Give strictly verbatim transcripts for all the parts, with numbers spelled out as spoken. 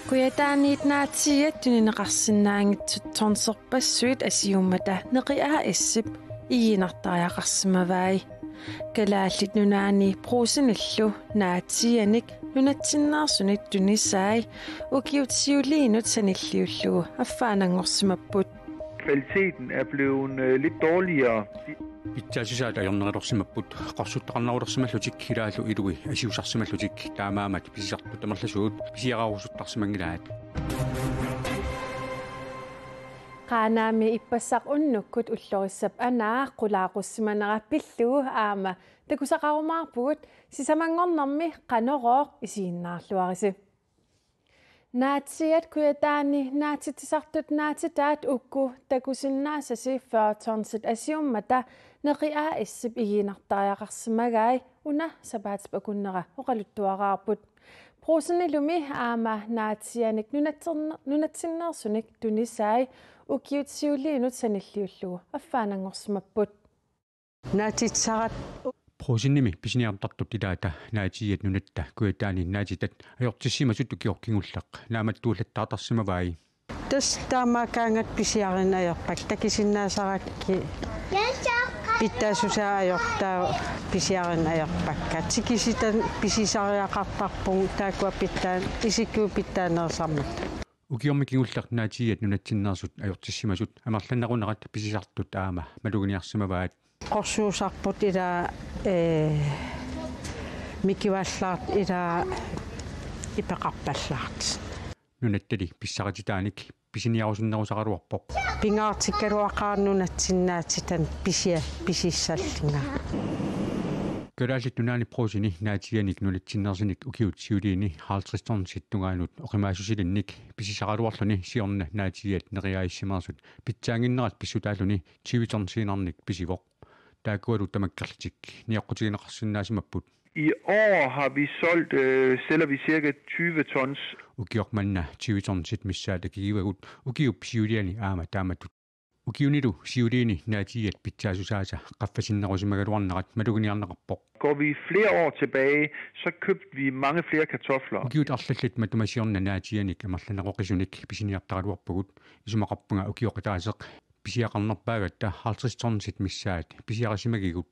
Kujataaniit naatsiiat tunineqarsinnaanngitsut tonserpassuit Asiummata Neqi A/S-ip igiinnartariaqarsimavai. Kalaallit Nunaanni Brugsenillu naatsiianik nunatsinneersunik tunisai ukiut siuliinut sanilliullugu affaannanngorsimapput. Kvaliteten er blevet øh, lidt dårligere. Pitsaassusaat ajornerulersimapput, qorsuttaqarnerulersimallutik ilaallu ilui asiusarsimallutik, taamaammat pisisartut amerlasuut pisiarerusuttarsimanngilaat. Qaanaami ippassaq unnukkut ullorissap anaa qulaaqussimanera pillugu aamma takusaqarumaarpugut, sisamanngornermi Qanorooq, isiginnaarluarisi. Naatsiiat Kujataani naatitsisartut naatitaat uku takusinnaasasi fyrre tonsit Asiummata Neqi A/S-ip igiinnartariaqarsimagai una sapaatip akunnera oqaluttuaraarput. Brugsenilumi aamma naatsiianik nunatsinne-, nunatsinneersunik tunisai ukiut siuliinut sanilliullugu affaannanngorsimapput. Naatitsisartut. Brugsenimi pisiniartartut ilaata naatsiiat nunatta Kujataani naatitat ajortissimasut ukioq kingulleq naammattuullattaartarsimavai. Tassa taamaakkaangat pisiarineq ajorpakka, takusinnaasarakkit pitsaassusaa ajortaa pisiarineq ajorpakka. Tikisitan pisisariaqartarpugut taakkua pitsaa-, isikkuit pitsaanerusaramik. Ukiormi kingulleq naatsiiat nunatsinneersut ajortissimasut amerlanerunerat pisisartut aamma maluginiarsimavaat. Qorsuusarput ilaa, ee, mikivallaartut ilaa ipeqarpallaartut. Nunattali pissarititaanik pisiniarusunnerusaraluarpoq. Pingaartikkaluaqaaq nunatsinnaatitat pisia-, pisissallunga. Kalaallit Nunaanni Brugseni naatsiianik nunatsinneersunik ukiut siuliini halvtreds tonsit tungaanut oqimaassusilinnik pisisaraluarluni siorna naatsiiat Neqi A/S-imeersut pitsaannginnerat pissutaalluni tyve tonsiinnarnik pisivoq. Taakkualu tamakkerlutik nioqqutigineqarsinnaasimapput. I år har vi solgt, øh, sælger vi cirka tyve tons. Ukioq manna tyve tonsit missaat akigivagut ukiup siuliani aamma taamatut. Ukiunilu siuliini naatsiiat pitsaassusaasa qaffasinnerusimagaluarnerat maluginiarneqarpoq. Går vi flere år tilbage, så købte vi mange flere kartofler. Ukiut arlallit matuma siorna naatsiianik amerlaneroqisunik pisiniartaraluarpugut, isumaqarpunga ukioq ataaseq pisiaqarnerpaagatta halvtreds tonsit missaat pisiarisimagigut.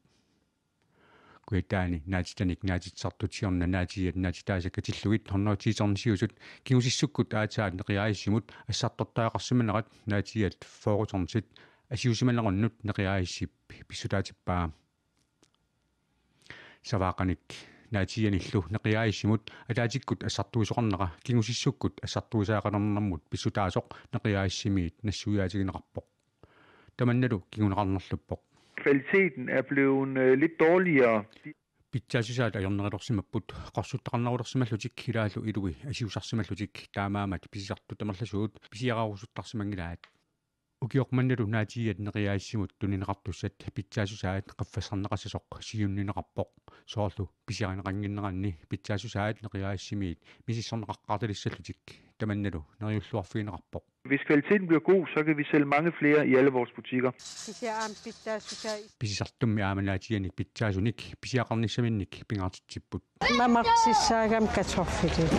Kujataani naatitanik naatitsisartut siorna naatsiiat naatitaasa katillugit hundrede og ti tonsiusut kingusissukkut aatsaat Neqi A/S-imut assartortariaqarsimanerat naatsiiat fyrre tonsit asiusimanerunnut Neqi A/S-ip pissutaatippaa. Savaaqanik naatsiianillu Neqi A/S-imut ataatsikkut assartuisoqarnera kingusissukkut assartuisariaqalernermut pissutaasoq Neqi A/S-imiit nassuiaatigineqarpoq. Tamannalu kinguneqarnerluppoq. Kvaliteten er blevet øh, lidt dårligere. Pitsaassusaat ajornerulersimapput, qorsuttaqarnerulersimallutik ilaallu ilui asiusarsimallutik, taamaammat pisisartut amerlasuut pisiarerusuttarsimanngilaat. Ukioq mannalu naatsiiat Neqi A/S-imut tunineqartussat pitsaassusaat qaffassarneqassasoq siunniunneqarpoq. Soorlu pisiarineqannginneranni pitsaassusaat Neqi A/S-imiit misissorneqaqqaartalissallutik tamannalu neriulluarfigineqarpoq. Hvis kvaliteten bliver god, så kan vi sælge mange flere i alle vores butikker. Kisianni aamma pitsaassusaa. Pisisartummi aamma naatsiianik pitsaasunik pisiaqarnissaminnik pingaartitsipput. Mamartissaagami kartoffelit.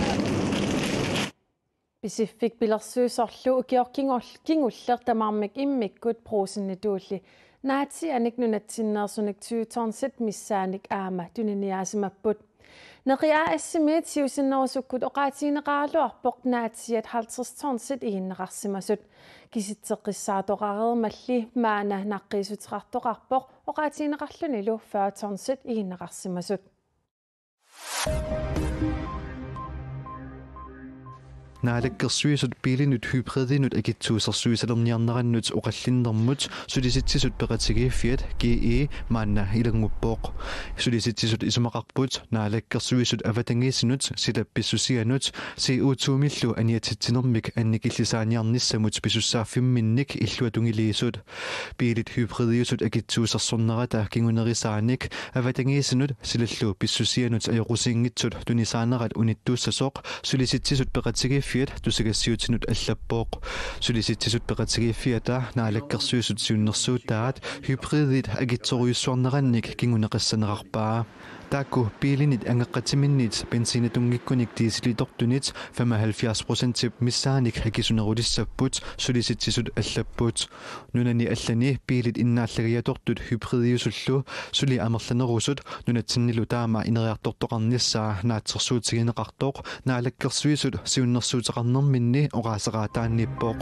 Pisiffik Pilersuisorlu ukioq kingul-, kingulleq tamarmik immikkut Brugsenitulli naatsiianik nunatsinneersunik tyve tonsit missaannik aamma tuniniaasimapput. Neqi A/S-imiit siusinnerusukkut oqaatigineqaraluarpoq naatsiiat halvtreds tonsit iginneqarsimasut. Kisitseqqissaartoqareermalli maanna naqqiissuteqartoqarpoq oqaatigineqarlunilu fyrre tonsit iginneqarsimasut. Naalakkersuisut biilinut hybridinut akitsuusersuisalerniarnerannut oqallinnermut Sulisitsisut Peqatigiiffiat, G E, maanna ilannguppoq. Sulisitsisut isumaqarput Naalakkersuisut avatangiisinut, silap pissusianut, C O to-millu aniatitsinermik annikillisaaniarnissamut pisussaaffimminnik illuatungiliisut. Biilit hybridiusut akitsuusersornerata kingunerisaanik avatangiisinut silallu pissusianut ajoqusiinngitsut tunisaanerat unittuussasoq Sulisitsisut Peqatigiiffiat Peqatigiiffiat tusagassiutinut allappoq. Sulisitsisut Peqatigiiffiata Naalakkersuisut siunnersuutaat hybridit akitsorujussuarnerannik kinguneqassanerarpaa. Taakku biilinit angeqatiminnit benzinituunngikkunik dieselitortunit femoghalvfjerds procentip missaanik akisunerulissapput, sulisitsisut allapput. Nunani allani biilit innaallagiatortut hybridiusullu suli amerlanerusut nunatsinnilu taama ineriartortoqarnissaa naatsorsuutigineqartoq Naalakkersuisut siunnersuuteqarnerminni oqaaseqaataaniippoq.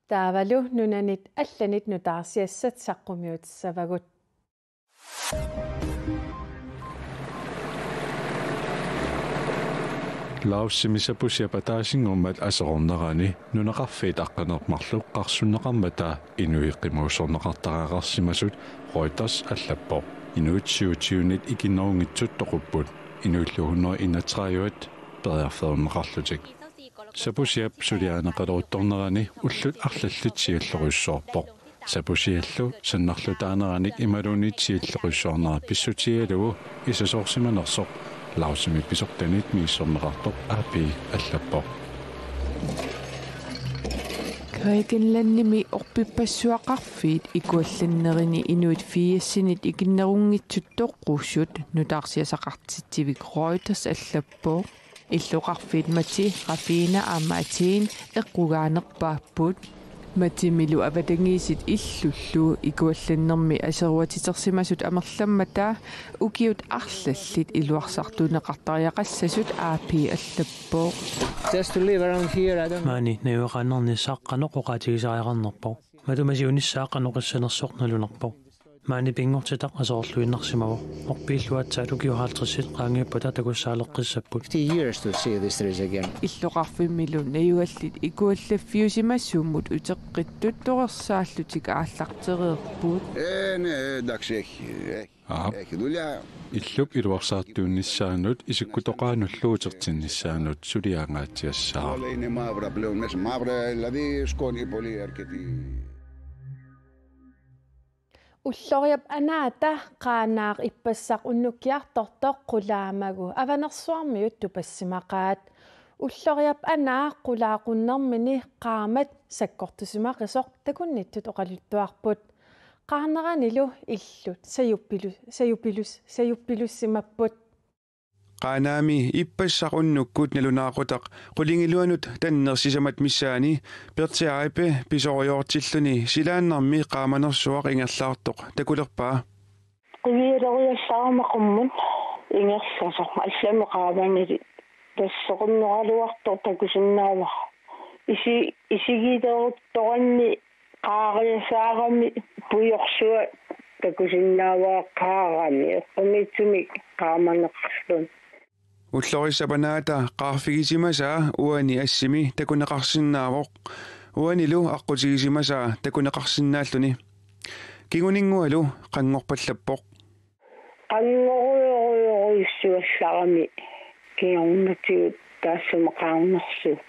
Taavalu nunanit allanit nutaarsiassat saqqummiutissavagut. Laosimi sapusiap ataasinngormat aserornerani nunaqarfiit aqqaneq-marluk qarsunneqarmata inuit qimussorneqartariaqarsimasut Reuters allappoq. Inuit syvogtyvenit ikinnerunngitsut toqupput, inuillu hundrede enogtredive periarfeerunneqarlutik. Sapusiap suliarineqaleruttornerani ullut arlallit siallerujussuarpoq. Sapusiallu sannarlutaaneranik imaluunniit siallerujussuarnera pissutigalugu isasoorsimanersoq Laosimi pisortanit misissorneqartoq A P allappoq. Grækenlandimi orpippassuaqarfiit ikuallannerini inuit firsinit ikinnerunngitsut toqqusut nutaarsiassaqartitsivik Reuters allappoq. Illoqarfiit Mati, Rafina aamma Atin eqqugaanerpaapput. Matimilu avatangiisit illullu ikuallannermi aseruatitersimasut amerlammata ukiut arlallit iluarsartuunneqartariaqassasut A P allappoq. Just to live around here, I don't know. Maani najugaqaannarnissaq qanoq oqaatigisariaqarnerpoq. Matuma siunissaa qanoq issanersoq nalunarpoq. Maani pinngortitaq aserorluinnarsimavoq. Orpiillu aatsaat ukiut halvtredsit qaangiuppata takussaaleqqissapput. Fifty years to see this ridge again. Illoqarfimmilu najugallit ikuallaffiusimasumut uteqqittut torersaallutik aallartereerput. Eh, ne, eh, dags, eh, eh, Aap. Eh, dulia. Illup iluarsartuunnissaanut isikkutoqaanullu utertinnissaanut suliangaatsiassaaq. Όλα είναι μαύρα πλέον, μέσα μαύρα, δηλαδή σκόνη πολύ αρκετή. Ulloriap anaata Qaanaaq ippassaq unnukkiartortoq qulaamagu Avanersuarmiut tupassimaqaat. Ulloriap anaa qulaaqunnermini qaammat sakkortusimaqisoq takunnittut oqaluttuarput. Qaarneranilu illut sajupilu-, sajupilus-, sajuppilussimapput. Qaanaami ippassaq unnukkut nalunaaqutaq qulingiluanut tanneq sisamat missaani Perti Aipe pisoriortilluni silaannarmi qaamanersuaq ingerlaartoq takulerpaa. Qivialeriallarama qummut ingerlasoq allamik qaamanili. Tassa qunnoraluartoq takusinnaavara. Isi-, isigileruttoranni qaariasaarami pujorsua takusinnaavara qaarami eqqumiitsumik qaamaneqarluni. Ullorissap anaata qaarfigisimasaa uani assimi takuneqarsinnaavoq. Uanilu aqqutigisimasaa takuneqarsinnaalluni. Kinguninngualu qanngorpallappoq. Qanngorujorujorujussuallarami kingornatigut taassuma qaarnersuup.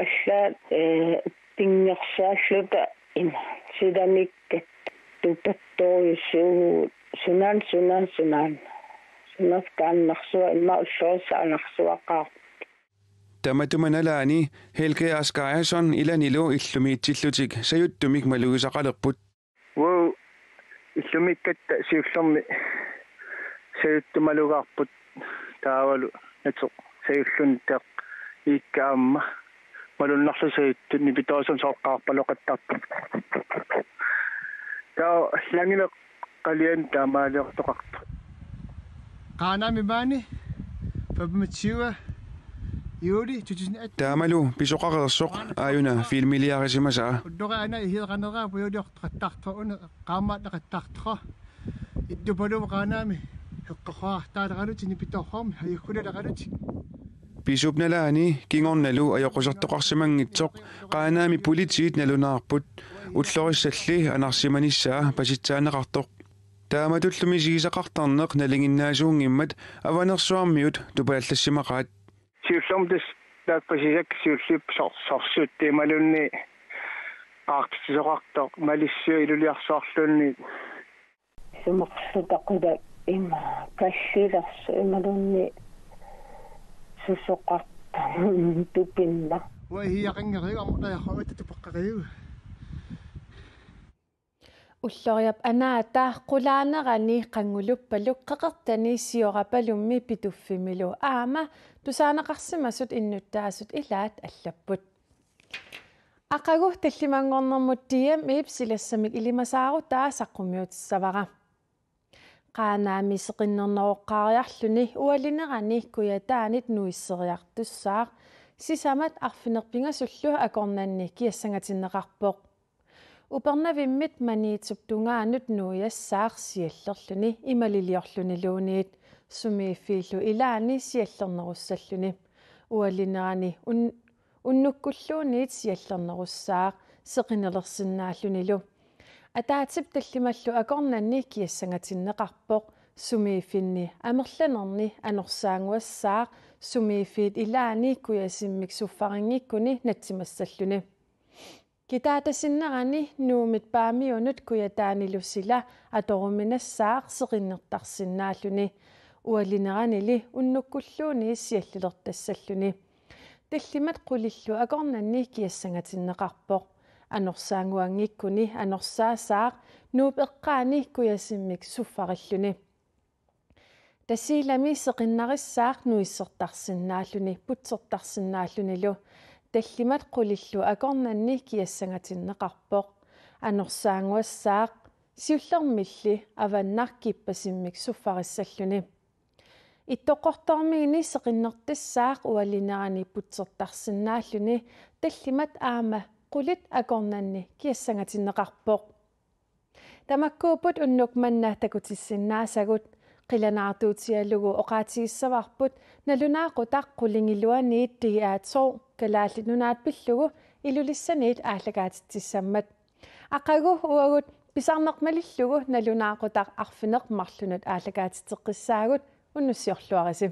Allaat, eh, pinnersaalluta ima silamikkat tupattorujussuuvugut sunaana, sunaana, sunaana. Sunaaffa anarsua immaqa ullorissap anarsuaqaaq. Tamatuma nalaani Helge Asgeirson ilanilu illumiitsillutik sajuttumik malugisaqalerput. Uagut illumiikkatta siullermi sajuttut malugaarput taavalu nateq sajulluni teq iikka aamma malunnarlutik sajuttut nipitoorsuarmik soorlu qaarpaloqattaarput. Taava langineq qaliani taamaaliortoqartoq. Qaanaami maani femogtyve juli to tusind atten. Taamalu pisoqareersoq aajuna filmiliarisimasaa. Ulloriaq anaat ihiaqaneraa pujuliortoqattaartoq una qaammaataqattaartoq. Ittupaluvoq Qaanaami eqqoqaartaaleqalutik nipitoorsuarmik ajuggulaleqalutik. Pisup nalaani kingornalu ajoqusertoqarsimanngitsoq Qaanaami politiit nalunaarput, ullorissalli anarsimanissaa pasitsaaneqartoq. Taamatullu misigisaqartarneq nalinginnaasuunngimmat Avanersuarmiut tupallassimaqaat. Siullermik tassa taakku pasisakka siulliupput sor-, sorsuuttut imaluunniit qaartitsisoqartoq malissuaq iluliarsuarluunniit. Sumarlu taqula Ima kallilersoq imaluunniit susoqartoq tupinnaq. Uanga hiaqanngeriuk aamma tajaqqavat tupaqqariuk. Ulloriap anaata qulaanerani qannguluppaluk qeqertani siorapalummi Pituffimmilu aamma tusaaneqarsimasut innuttaasut ilaat allapput. Aqagu tallimanngornermut D M-ip silassamik ilimasaarutaa saqqummiutissavara. Qaanaami seqinnerneroqqaariarluni ualinerani Kujataanit nuisseriartussaaq sisamat arfineq-pingasullu akornanni kiassangatinneqarpoq. Upernavimmit Maniitsup tungaanut nuiassaaq siallerluni imaliliorluniluunniit sumiiffiillu ilaanni siallernerussalluni. Ualinerani un-, unnukkulluunniit siallernerussaaq seqinerlersinnaallunilu. Ataatsip tallimallu akornanni kiassangatinneqarpoq sumiiffinni amerlanerni anorsaannguassaaq sumiiffiit ilaanni kujasimmik suffarinngikkuni natsimassalluni. Kitaatasinnerani Nuumit Paamiunut Kujataanilu sila atoruminassaaq seqinnertarsinnaalluni. Ualineranili unnukkulluunniit siallilertassalluni. Tallimat qulillu akornanni kiassangatinneqarpoq. Anorsaannguanngikkuni anorsaasaaq Nuup eqqaani kujasimmik suffarilluni. Tasiilami seqinnarissaaq nuissertarsinnaalluni putsertarsinnaallunilu. Tallimat qulillu akornanni kiassangatinneqarpoq. Anorsaannguassaaq siullermilli avannaq kippasimmik suffarissalluni. Ittoqqortoormiini seqinnertassaaq ualinerani putsertarsinnaalluni tallimat aamma qulit akornanni kiassangatinneqarpoq. Tamakkuupput unnuk manna takutissinnaasagut. Qilanaartuutigalugu oqaatigissavarput nalunaaqutaq qulingiluaniit D R to Kalaallit Nunaat pillugu Ilulissaniit aallakaatitsissammat. Aqagu uagut pisarneq malillugu nalunaaqutaq arfineq-marlunut aallakaatitseqqissaagut, unnussiorluarisi.